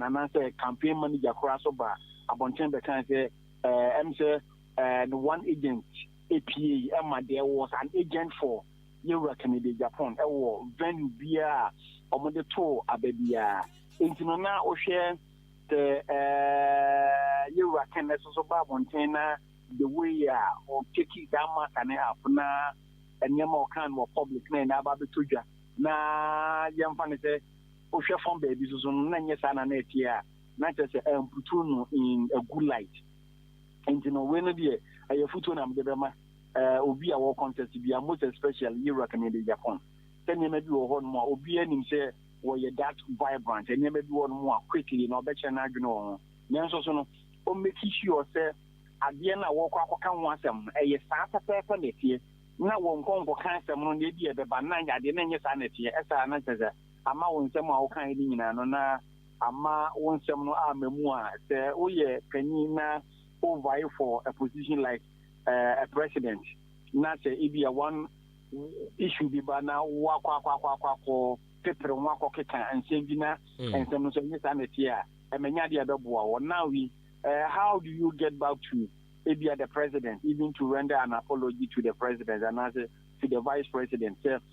Anaasɛ campaign manager koraa so ba abɔnten bɛka sɛ sɛ no one agent APA ɛma there was an agent for Yɛwura Kennedy Agyapong ɛwɔ venue biara a wɔde too aba biara. Nti no na wohwɛ sɛ Yɛwura Ken nso so ba abɔnten na the way a ɔtake that matter ne up na nneɛma a ɔka no wɔ public na ɛna aba abɛtɔ dwa na yɛmfa no sɛ wohwɛ fam baabi so so no, na nyɛ saa na ɛteɛ a, na kyerɛ sɛ ɛmputu no in a good light. Nti no wei no deɛ, ɛyɛ fotuo na mede bɛma obi a wɔ contest bi a, most especially Yɛwura Kennedy Agyapong, sɛ nneɛma bi wɔ hɔ nom a obi anim sɛ wɔyɛ that vibrant, nneɛma bi wɔ nom a quickly na ɔbɛkyerɛ n'adwene wɔ ho, nanso so no ɔmmake sure sɛ adeɛ no a wɔkɔ akɔka ho asɛm no ɛyɛ saa pɛpɛɛpɛ na ɛteɛ, na wɔn nkɔ nkɔka asɛm no na ebi ɛbɛba na adeɛ no nyɛ saa na ɛteɛ. Ɛsaa na kyerɛ sɛ ama wo nsɛm a woka yi no nyinaa no na ama wo nsɛm no ama mu a sɛ woyɛ panyin na wo vie for a position like a president na sɛ ebi a one issue bi ba na wakɔ akɔ akɔ akɔ akɔ pepere ho akɔ keka nsɛm bi na nsɛm no nso ɛnyɛ saa na ɛteɛ a, ɛmɛnya adeɛ a ɛbɛboa wɔ now we how do you get back to ebia the president, even to render an apology to the president and as to the vice president sɛ